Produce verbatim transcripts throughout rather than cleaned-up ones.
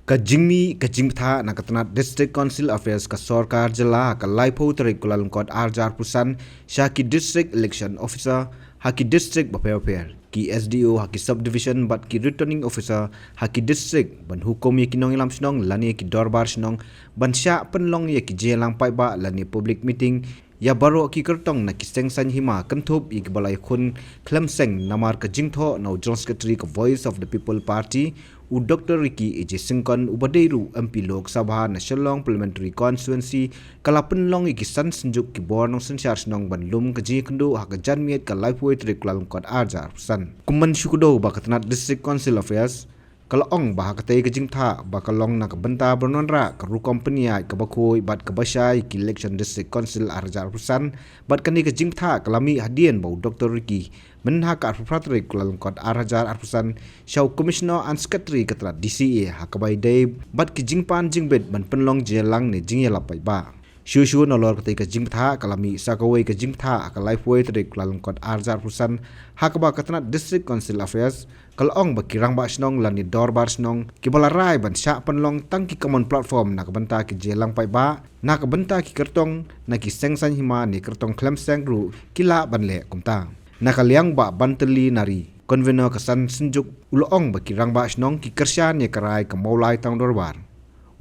Ka jingmih ka jingbthah na ka tnat District Council Affairs ka sorkar jylla ha ka laiphew tarik Kyllalyngkot arhajar arphew san sha ki District Election Officer ha ki district bapher bapher, ki S D O ha ki subdivision bad ki Returning Officer ha ki district ban hukum ïa ki nongïalam shnong lane ki dorbar shnong ban shah pynlong ïa ki jingïalang paidbah lane public meeting ïa baroh ki kyrtong na ki seng saiñ hima, kynthup ïa kiba la ïakhun khlem seng. Namar ka jingthoh na u General Secretary ka Voice of the People Party, u Doctor Ricky A J Syngkon, uba dei ruh M P Lok Sabha na Shillong Parliamentary Constituency, ka la pynlong ïa ki san synjuk ki bor nongsynshar shnong ban lum ka jingïakynduh ha ka janmiet ka laiphew tarik Kyllalyngkot arhajar arphew san. Kum ban shu kdew ba ka tnat District Council Affairs ka la ong ba ha katei ka jingbthah ba ka long na ka bynta ban wanrah ka rukom pynïaid kaba khuid bad kaba shai ïa ki election District Council arhajar arphew san, bad kane ka jingbthah ka la mih hadien ba u Doctor Ricky mynha ka arphew phra tarik Kyllalyngkot arhajar arphew san sha u Commissioner and Secretary ka tnat D C A, ha kaba ïadei bad ki jingpan jingbit ban pynlong jingïalang ne jingïalap paidbah. Shuh shuh nalor katei ka jingbthah ka la mih sa kawei ka jingbthah ha ka laiphew tarik Kyllalyngkot arhajar arphew san, ha kaba ka tnat District Council Affairs ka la ong ba ki rangbah shnong lane dorbar shnong kiba la rai ban shah pynlong tang ki common platform na ka bynta ki jingïalang paidbah na ka bynta ki kyrtong na ki seng saiñ hima ne kyrtong khlem seng ruh ki lah ban leh kumta. Na ka liang Bah Bantylli Nari, Convener ka san synjuk, u la ong ba ki rangbah shnong ki kyrshan ïa ka rai ka Mawlai Town Dorbar.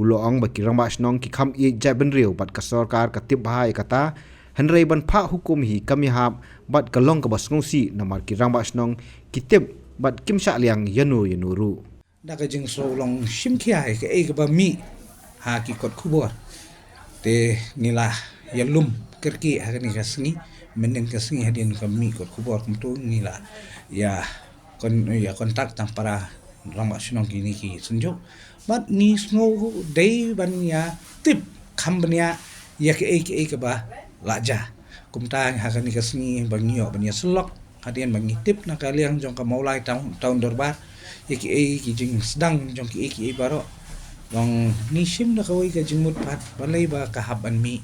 U la ong ba ki rangbah shnong ki kham ïeit jaitbynriew bad ka sorkar ka tip bha ïa kata, hynrei ban phah hukum hi kam ïahap bad ka long kaba sngewsih namar ki rangbah shnong ki tip bad kim shah liang ïano ïano ruh. Da ka jingsngewlong shim khia ïa kaei kaba mih ha ki kot khubor, te ngi la ïalum kyrkieh ha kane ka sngi, mynnin ka sngi hadien ka mih kot khubor kumto ngi la ïa kon-, ïa contact tang para rangbah shnong kine ki synjuk. Bad ngi sngew dei ban ïa tip kham bniah ïa kaei kaei kaba la jia. Kumta ha kane ka sngi ba ngi ïoh ban ïa syllok hadien ba ngi tip na ka liang jong ka Mawlai Town, Town Dorbar ïa kiei ki jingsdang jong kiei kiei baroh. Long ngi shim da kawei ka jingmut pat balei ba ka hap ban mih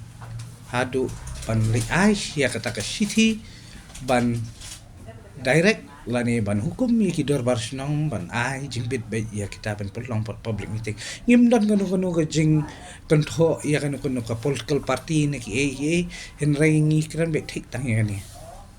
haduh ban leit ai ïa kata ka shithi ban direct lane ban hukum ïa ki dorbar shnong ban ai jingbit beit ïa kita ban pynlong pu-, public meeting. Ngim don kano kano ka jingkynthoh ïa kano kano ka political party ne kiei kiei, hynrei ngi kren beit thik tang ïa kane.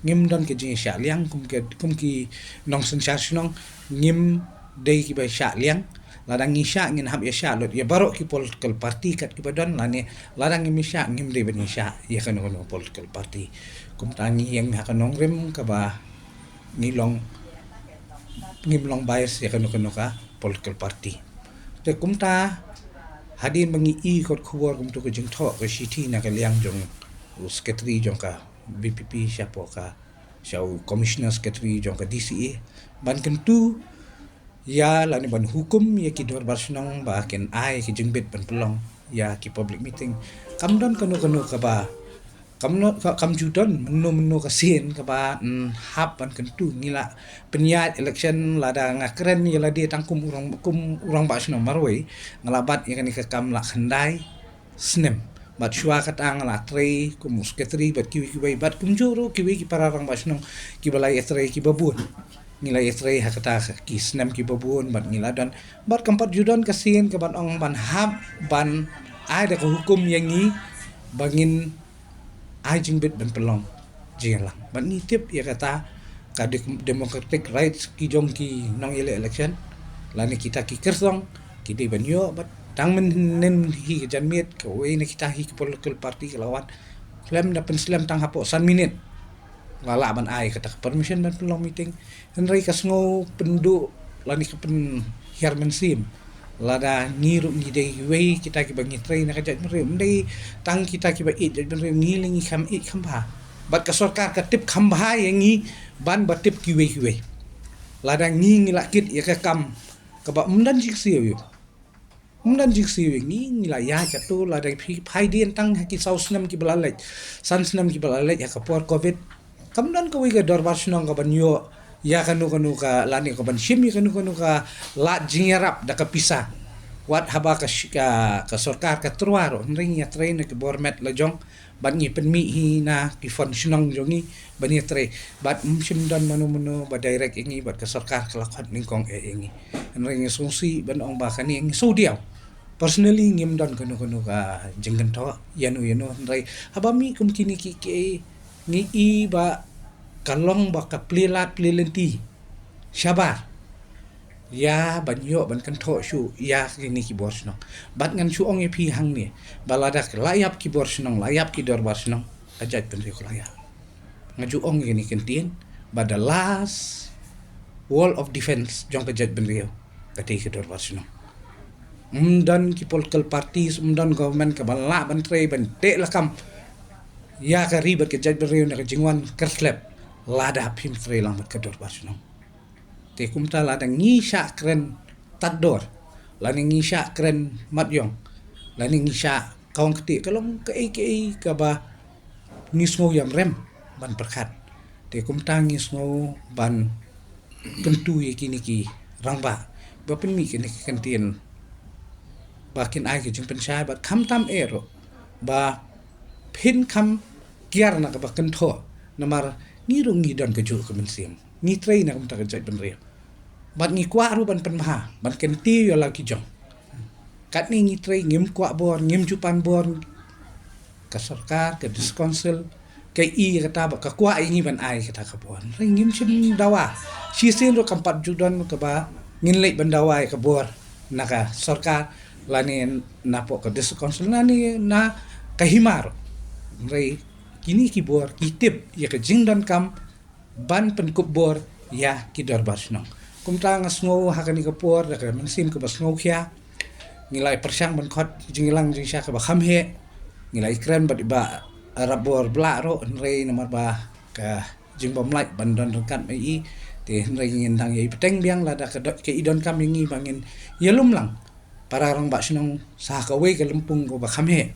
Ngim don ka jingshah liang kum ka, kum ki nongsynshar shnong, ngim dei kiba shah liang. Lada ngi shah ngin hap ïa shah lut ïa baroh ki political party kat kiba don, lane lada ngim shah ngim dei ban ïa shah ïa kano kano political party. Kumta ngi ïeng ha ka nongrim kaba ngi long, ngim long bias ïa kano kano ka political party. Te kumta hadien ba ngi i kot khubor kumto ka jingthoh ka shithi na ka liang jong u secretary jong ka V P P shapoh ka, sha u commissioner secretary jong ka D C A ban kyntu ïa lane ban hukum ïa ki dorbar shnong ba kin ai ki jingbit ban pynlong ïa ki public meeting. Kam don kano kano kaba, kam no-, ka-, kam ju don mynno mynno ka sien kaba, mm, hap ban kyntu. Ngi la pynïaid election, lada nga kren ïa lade tang kum u rang-, kum u rangbah shnong marwei, nga la bat ïa kane ka kam la khyndai snem. Bad shuwa kata nga la trei kum u secretary bad kiwei kiwei, bad kumjuh ruh kiwei ki para rangbah shnong kiba la ïatrei kiba bun. Ngi la ïatrei ha kata ki snem kiba bun bad ngi la don. Bad kam pat ju don ka sien kaban ong ban hap ban ai da ka hukum ïa ngi ba ngin ai jingbit ban pynlong jingïalang. Bad ngi tip ïa kata ka de-, democratic rights ki jong ki nongïaleh election lane kita ki kyrtong ki dei ban ïoh. Bad tang mynhynnin hi ka janmiet kawei na kita hi ka political party ka la wan khlem da pynslem tang hapoh san minit la lah ban ai kata ka permission ban pynlong meeting. Hynrei ka sngew pynduh lane ka pynhiar mynsiem. Lada ngi ruh ngi dei kiwei kita kiba ngi trei na ka jaitbynriew, ym dei tang kita kiba ïeit jaitbynriew, ngi lei ngi kham ïeit kham bha. Bad ka sorkar ka tip kham bha ïa ngi ban ba tip kiwei kiwei. Lada ngi ngi la kit ïa ka kam kaba ym don jingsiew ïa u. Ym don jingsiew ïa ngi, ngi la ïaid katto, lada phi phai dien tang ha ki saw snem kiba la leit, san snem kiba la leit ha ka por covid. Kam don kawei ka dorbar shnong kaban ïoh ïa kano kano ka lane kaban shim ïa kano kano ka lad jingïarap da ka pisa. Wat haba ka sh-, ka, ka sorkar ka tyrwa ruh, hynrei ngi ïatrei na ki bor met la jong, bad ngi pynmih hi na ki fund shnong jong ngi ban ïatrei. Bad ym shym don mano mano ba direct ïa ngi, bad ka sorkar ka la khot nyngkong eh ïa ngi. Hynrei ngi sngewsih ban ong ba kane ngi sngewdiaw. Personally ngim don kano kano ka jingkynthoh ïano ïano, hynrei haba mih kum kine ki, ki ngi i ba ka long ba ka plie lad plie lynti shabar ïa ban ïoh ban kynthoh shuh ïa kine ki bor shnong. Bad ngan shu ong ïa phi hangne ba lada la ïap ki bor shnong, la ïap ki dorbar shnong, ka jaitbynriew ka la ïap. Nga ju ong ïa kine ki ktien ba the last wall of defense jong ka jaitbynriew ka dei ka dorbar shnong. Ym don ki political parties, ym don government ka ban lah ban trei ban teh lakam ïa ka ri bad ka jaitbynriew na ka jingwan kyrslep lada phim trei lang bad ka dorbar shnong. Te kumta lada ngi shah kren tad dor, lada ngi shah kren mat ïong, lada ngi shah kawang kti, ka long kaei kaei kaba ngi sngew ïam rem ban pyrkhat. Te kumta ngi sngew ban kyntu ïa kine ki rangbah ba pynmih kine ki ktien ba kin ai ka jingpynshai bad khamtam eh ruh ba phin kham kiar na kaba kynthoh, namar ngi ruh ngi don kajuh ka mynsiem, ngi trei na kumta ka jaitbynriew. Bad ngi kwah ruh ban pynbha ban kyntiew ïa la ki jong. Katne ngi trei, ngim kwah bor, ngim ju pan bor. Ka sorkar, ka district council ka i kata ba ka kwah ïa ngi ban ai kata ka bor. Hynrei ngim shym dawa. Shisien ruh kam pat ju don kaba ngin leit ban dawa ïa ka bor na ka sorkar lane napoh ka district council lane na ka hima ruh. Hynrei kine ki bor ki tip ïa ka jingdonkam ban pynkup bor ïa ki dorbar shnong. Kumta nga sngew ha kane ka por da ka mynsiem kaba sngewkhia, ngi la ïa pyrshang ban khot jingïalang jingshisha kaba kham heh, ngi la ïa kren bad i Bah Rapbor Blah ruh, hynrei namar ba ka jingbymlait ban don ryngkat ma i, te hynrei ngin dang ïa i bteng biang lada ka do-, ka i donkam ïa ngi ba ngin ïalum lang para rangbah shnong sha kawei ka lympung kaba kham heh.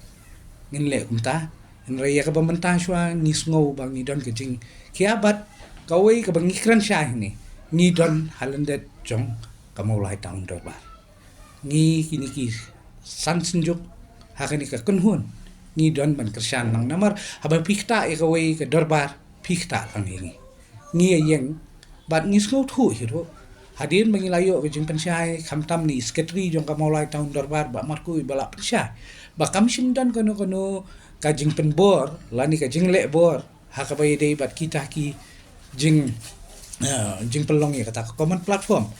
Ngin leh kumta, hynrei ïa kaba mynta shuwa ngi sngew ba ngi don ka jingkhia bad kawei kaba ngi kren shai hangne, ngi don ha lyndet jong ka Mawlai Town Dorbar. Ngi kine ki san synjuk ha kane ka kynhun ngi don ban kyrshan lang, namar haba phi ktah ïa kawei ka dorbar phi ktah lang ïa ngi. Ngi ïa ïeng bad ngi sngewthuh hi ruh hadien ba ngi la ïoh ka jingpynshai khamtam na i Secretary jong ka Mawlai Town Dorbar, Bah Markui, ba la pynshai ba kam shym don kano kano ka jingpynbor lane ka jingleh bor ha kaba ïadei bad kita ki jing, eh, jingpynlong ïa kata ka common platform.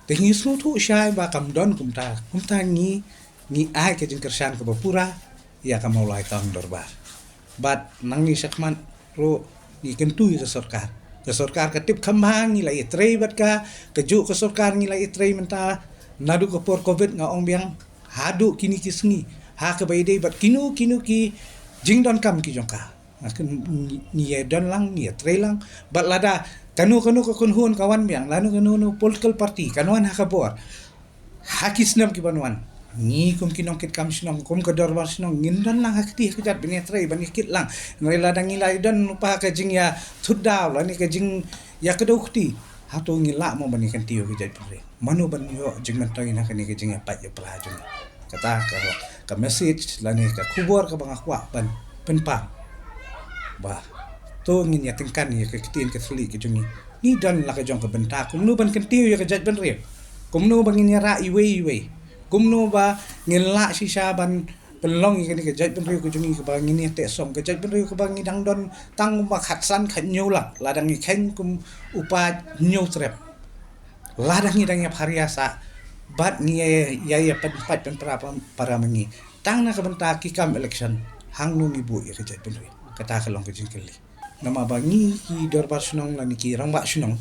Te ngi sngewthuh shai ba kam don kumta, kumta ngi, ngi ai ka jingkyrshan kaba pura ïa ka Mawlai Town Dorbar. Bad nangne shakhmat ruh ngi kyntu ïa ka sorkar. Ka sorkar ka tip kham bha ngi la ïatrei bad ka, kajuh ka sorkar ngi la ïatrei mynta naduh ka por covid, nga ong biang haduh kine ki sngi, ha kaba ïadei bad kino kino ki jingdonkam ki jong ka. Nga kyn-, ngi, ngi ïa don lang, ngi ïatrei lang. Bad lada kano kano ka kynhun ka wan biang, lano kano kano political party kan wan ha ka bor ha ki snem ki ban wan, ngi kum ki nongkitkam shnong, kum ka dorbar shnong, ngin don lang ha kti ha kjat ban ïatrei ban ïakit lang. Hynrei lada ngi la ïa don lypa ka jingïathut daw lane ka jingïakdew kti, hato ngi lah mo ban ïakyntiew ïa ka jaitbynriew? Mano ban ïoh jingmyntoi na kane ka jingïapait ïapra jong ngi? Kata ka, ka message lane ka khubor kaba nga kwah ban pynpaw. Ba to ngin ïa tyngkan ïa ka ktien ka thylliej ka jong ngi. Ngi don la ka jong ka bynta kumno ban kyntiew ïa ka jaitbynriew, kumno ba ngin ïa rah iwei iwei, kumno ba ngin lah shisha ban pynlong ïa kane ka jaitbynriew ka jong ngi kaba ngin ïa teh song, ka jaitbynriew kaba ngi dang don tang kumba khatsan khathynñiew lak, la dang ngi kheiñ kum u paid hynñiew trep. La dang ngi dang ïa pharia sah bad ngi ïa, ïa, ïa pynpait pynpra para ma ngi tang na ka bynta ki kam election. Hangno ngi buh ïa ka jaitbynriew? Kata ka long ka jingkylli. Namar ba ngi ki dorbar shnong lane ki rangbah shnong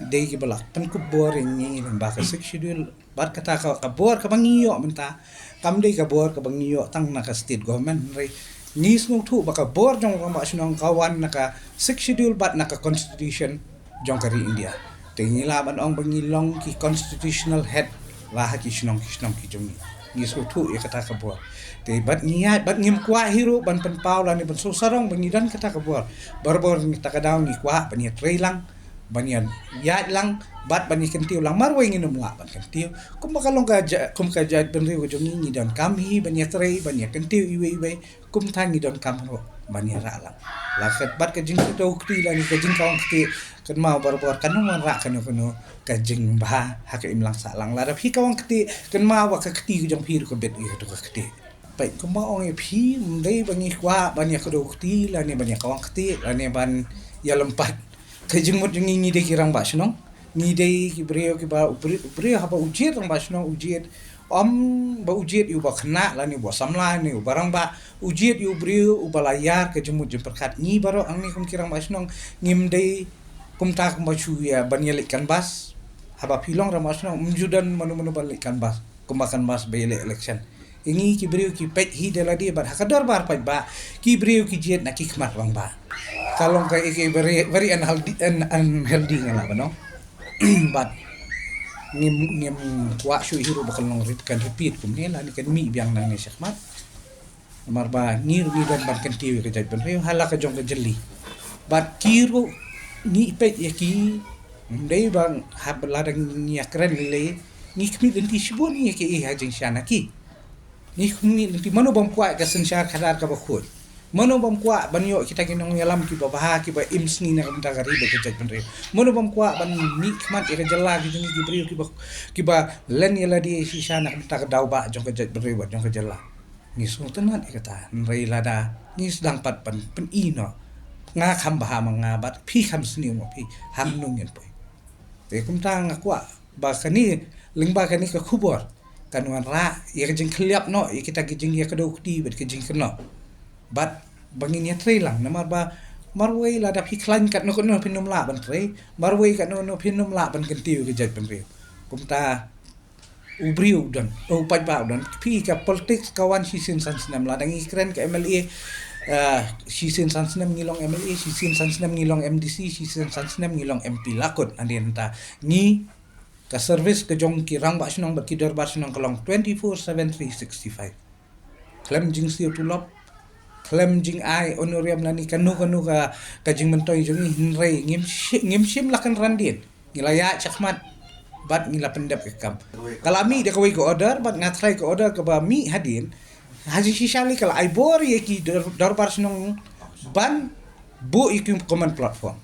dei kiba la pynkup bor ïa ngi lyngba ka Sixth Schedule. Bad kata ka, ka bor kaba ngi ïoh mynta kam dei ka bor kaba ngi ïoh tang na ka state government, hynrei ngi sngewthuh ba ka bor jong rangbah shnong ka wan na ka Sixth Schedule bad na ka constitution jong ka ri India. Te ngi lah ban ong ba ngi long ki constitutional head la ha ki shnong ki shnong ki jong ngi. Ngi sngewthuh ïa kata ka bor. Te bad ngi ïaid bad ngim kwah hi ruh ban pynpaw lane ban sngewsarong ba ngi don kata ka bor. Barabor ngi, kata ka daw ngi kwah ban ïatrei lang, ban ïaid lang bad ban ïakyntiew lang. Marwei ngin ym lah ban kyntiew. Kumba ka long ka ja-, kum ka jaitbynriew ka jong ngi, ngi donkam hi ban ïatrei ban ïakyntiew iwei iwei. Kumta ngi donkam ruh ban ïa rah lang. La ka bad ka jingkdew kti lane ka jingkawang kti, kynmaw barabor kan ym wanrah kano kano ka jingbha ha ka imlang sahlang. Lada phi kawang kti, kynmaw ba ka kti ka jong phi ruh ka bit ïa kato ka kti. Peit kumba ong ïa phi, ym dei ba ngi kwah ban ïa kdew kti lane ban ïa kawang kti lane ban ïa lympat. Ka jingmut jong ngi, ngi dei ki rangbah shnong, ngi dei ki briew kiba u briew, u briew haba u jied rangbah shnong, u jied, ym ba u jied ïa uba khynnah lane uba samla ne uba rangbah, u jied ïa u briew uba la ïar ka jingmut jingpyrkhat. Ngi baroh hangne kum ki rangbah shnong ngim dei kumta kumba shu ïa ban ïa leit canvass. Haba phi long rangbah shnong, ym ju don mano mano ban leit canvass kumba canvass ba ïa leit election. Ïa ngi ki briew ki peit hi da lade bad ha ka dorbar paidbah ki briew ki jied na ki khmat rangbah. Ka long ka, ka very, very unhealthy, un-, unhealthy nga lah ban ong. Bad ngim, ngim kwah shuh hi ruh ba kan long rit, kan repeat kumne lane kan mih biang nangne shakhmat. Namar ba ngi ruh ngi don ban kyntiew ïa ka jaitbynriew ha la ka jong ka jylli. Bad ki ruh ngi peit ïa ki, ym dei ba hap lada ngi ïa kren lei, ngi khmih lynti shibun ïa kiei ha jingshisha na ki. Ngi khmih lynti, mano bym kwah ka synshar khadar kaba khuid. Mano bym kwah ban ïoh kita ki nongïalam kiba bha, kiba im sngi na ka bynta ka ri bad ka jaitbynriew. Mano bym kwah ban mih khmat ïa ka jylla, ki jong ngi ki briew kiba, kiba len ïa lade shisha na ka bynta ka daw bah jong ka jaitbynriew bad jong ka jylla. Ngi sngewtynnat ïa kata, hynrei lada ngi sdang pat ban pyni noh, nga kham bha ma nga bad phi kham sniew ma phi, hangno ngin poi? Te kumta nga kwah ba kane, lyngba kane ka khubor, kan wanrah ïa ka jingkhylliap noh ïa kita ki jingïakdew kti bad ka jingkynnoh. Bad ba ngin ïatrei lang, namar ba marwei lada phi khlaiñ katno katno phin ym lah ban trei, marwei katno katno phin ym lah ban kyntiew ïa ka jaitbynriew. Kumta u briew u don, u paidbah u don. Phi, ka politics ka wan shisien san snem, lada ngi kren ka M L A, eh, shisien san snem ngi long M L A, shisien san snem ngi long M D C, shisien san snem ngi long M P. La kut hadien ta, ngi, ka service ka jong ki rangbah shnong bad ki dorbar shnong ka long twenty-four seven, three sixty-five. Khlem jingsiew tulop, khlem jingai honorarium lane kano kano ka, ka jingmyntoi jong ngi, hynrei ngim shi-, ngim shim la kynran dien. Ngi la ïaid shakhmat bad ngi la pyndep ka kam. Ka la mih da kawei ka order bad nga tharai ka order kaba mih hadien, ha jingshisha lei ka la ai bor ïa ki dor-, dorbar shnong ban buh ïa ki common platform.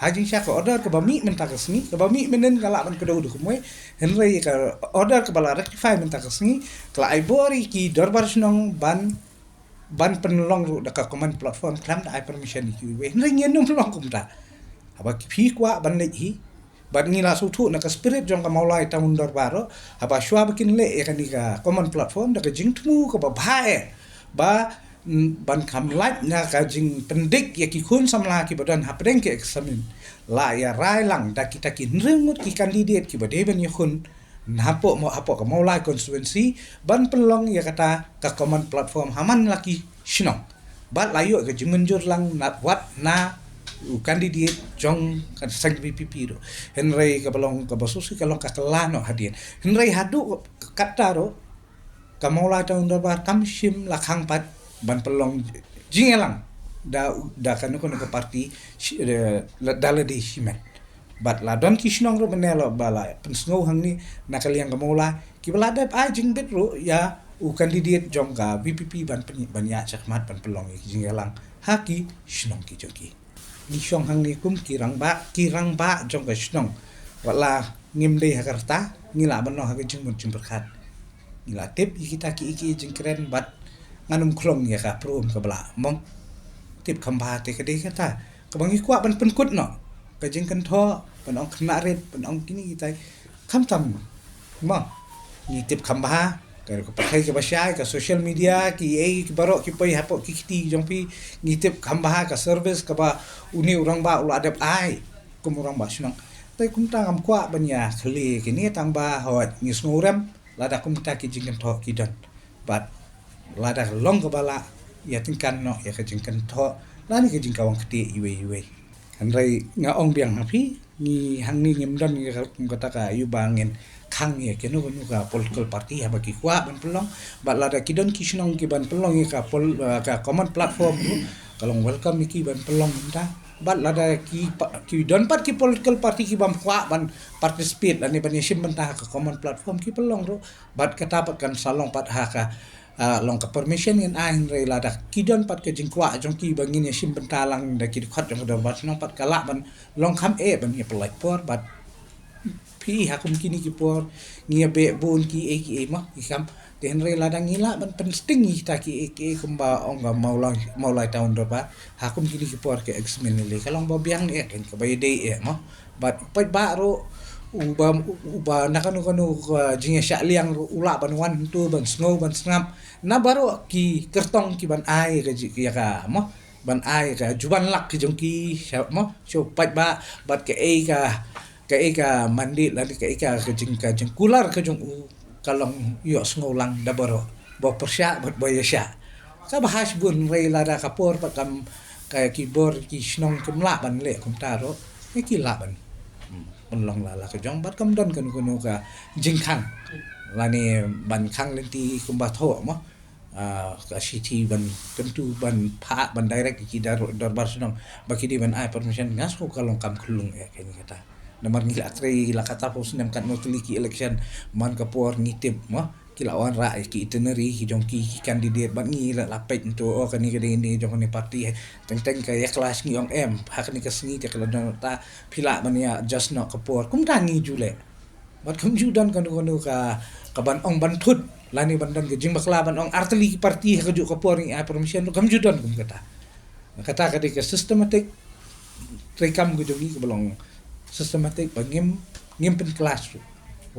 Ha jingshisha ka order kaba mih mynta ka sngi, kaba mih mynnin ka lah ban kdew da kumwei, hynrei ka order kaba la rectify mynta ka sngi ka la ai bor ïa ki dorbar shnong ban, ban pynlong ruh da ka common platform khlem da ai permission ïa kiwei wei. Hynrei ngin ym long kumta. Haba phi kwah ban leit hi, bad ngi la sngewthuh na ka spirit jong ka Mawlai Town Dorbar ruh, haba shuwa ba kin leh ïa kane ka common platform da ka jingthmu kaba bha eh, ba, mm, ban kham lait na ka jingpyndik ïa ki khun samla kiba don hapdeng ka exam, la ïa rai lang da kita ki hynriew ngut ki candidate kiba dei ban ïakhun na hapoh Maw-, hapoh ka Mawlai constituency ban pynlong ïa kata ka common platform ha man la ki shnong. Bad la ïoh ka jingmynjur lang na wat na u candidate jong ka seng V P P ruh. Hynrei kaba long kaba sngewsih ka long ka kylla noh hadien. Hynrei haduh katta ruh ka Mawlai Town Dorbar kam shym la khang pat ban pynlong jingïalang da, da kano kano ka party shi-, eh, da lade shimet. Bad la don ki shnong ruh mynne la ba la pynsngew hangne na ka liang ka Mawlai kiba la dep ai jingbit ruh ïa u candidate jong ka V P P ban pyn-, ban ïaid shakhmat ban pynlong ïa ki jingïalang ha ki shnong ki jong ki. Ngi shong hangne kum ki rangbah, ki rangbah jong ka shnong. Wat la ngim dei ha ka rta, ngi lah ban long ha ka jingmut jingpyrkhat. Ngi la tip ïa kita ki, ki jingkren bad ngan ym khlong ïa ka prum ka bla mong. Tip kham bha te ka dei kata kaba ngi kwah ban pynkut noh. Ka jingkynthoh, ban ong khynnah rit, ban ong kine kitai. Khamtam, mo, ngi tip kham bha ka, ka pyrthei kaba shai, ka social media, kiei ki baroh ki poi hapoh ki kti jong phi. Ngi tip kham bha ka service kaba une u rangbah u la dep ai kum u rangbah shnong. Te kumta ngam kwah ban ïa khlieh kine tang ba hoi ngi sngewrem lada kumta ki jingkynthoh ki don. Bad lada long kaba lah ïa tyngkan noh ïa ka jingkynthoh lane ka jingkawang kti iwei iwei. Hynrei nga ong biang ha phi, ngi hangne ngim don ïa ka, kata ka ïa ba ngin khang ïa kano kano ka political party haba ki kwah ban pynlong. Bad lada ki don ki shnong ki ban pynlong ïa ka pol-, eh, ka common platform ruh, ka long welcome ïa ki ban pynlong mynta. Bad lada ki pa-, ki don pat ki political party ki bym kwah ban participate lane ban ïashim bynta ha ka common platform, ki pynlong ruh. Bad kata pat kan sa long pat ha ka, Ah, long ka permission ngin ai, hynrei lada ki don pat ka jingkwah jong ki ba ngin ïa shim bynta lang da ki dkhot jong ka dorbar shnong, pat ka lah ban long kham eh ban ïa pynlait por, bad phi ha kum kine ki por ngi ïa beh bun ki ei ki ei mo, ki kam. Te hynrei lada ngi lah ban pynsting ïa kita ki ei ki ei kumba ong ka Mawlai, Mawlai Town Dorbar, ha kum kine ki por ka examine lei ka long ba biang eh, kan kaba ïadei eh mo. Bad u paidbah ruh uba, uba na kano kano ka jingïashah liang ruh u lah ban wan hangto ban sngew ban sngap na baroh ki kyrtong ki ban ai ka ji-, ïa ka mo, ban ai ka juban lak ki jong ki sha mo, sha u paidbah, bad ka ei ka, ka ei ka mandate lane ka ei ka, ka jing, ka jingkular ka jong u ka long ïohsngew lang da baroh, ba pyrshah bad ba ïashah. Kaba hashbun, hynrei lada ka por pat kam, ka ki bor ki shnong kim lah ban leh kumta ruh, ki lah ban, hmm, pynlong la la ka jong, bad kam don kano kano ka jingkhang lane ban khang lynti kumba thoh mo. Ah, ka shithi ban kyntu ban phah ban direct ki dor-, dorbar shnong ba ki dei ban ai permission, nga sngew ka long kam khlung eh kane kata. Namar ngi la trei la katto snem katno tylli ki election, man ka por ngi tip mo, ki la wanrah ïa ki itinerary ki jong ki, ki candidate, bad ngi la, la peit hangto, oh, kane ka dei, dei jong kane party. Teng teng ka ïa clash ngi ong em, ha kane ka sngi te ka la don ta, phi lah ban ïa adjust noh ka por. Kumta ngi ju leh. Bad kam ju don kano kano ka, ka ban ong ban thut lane ban don ka jingbakla ban ong ar tylli ki party ha kajuh ka por ngi ai permission ruh, kam ju don kum kata. Kata ka dei ka systematic treikam ka jong ngi kaba long systematic, ba ngim, ngim pyn clash ruh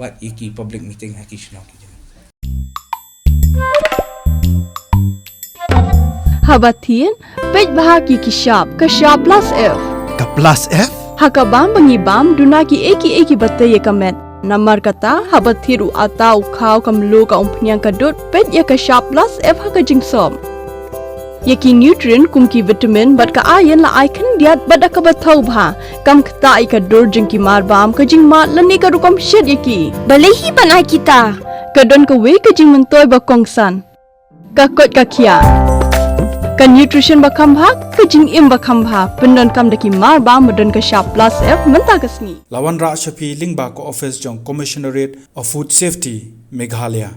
wat ïa ki public meeting ha ki shnong ki jong ngi. Haba thied, peit bha ki, ki shap, ka shap plus F. Ka plus F? Ha ka bam ba ngi bam, duna ki ei ki ei kiba tei ïa ka met. Namar kata, haba thied u atta, u khaw, ka mluh, ka umphniang, ka dud, peit ïa ka shap plus F ha ka jingsop. Ïa ki nutrient kum ki vitamin bad ka iron la ai khyndiat bad da kaba thaw bha. Kam ktah ïa ka dur jong ki mar bam, ka jingmad lane ka rukom shet ïa ki. Balei hi ban ai kita? Ka don kawei ka jingmyntoi ba kongsan. Ka koit ka khiah. Ka nutrition ba kham bha, ka jingim ba kham bha. Pyndonkam da ki mar bam ba don ka shap plus F mynta ka sngi. La wanrah sha phi lyngba ka office jong Commissionerate of Food Safety, Meghalaya.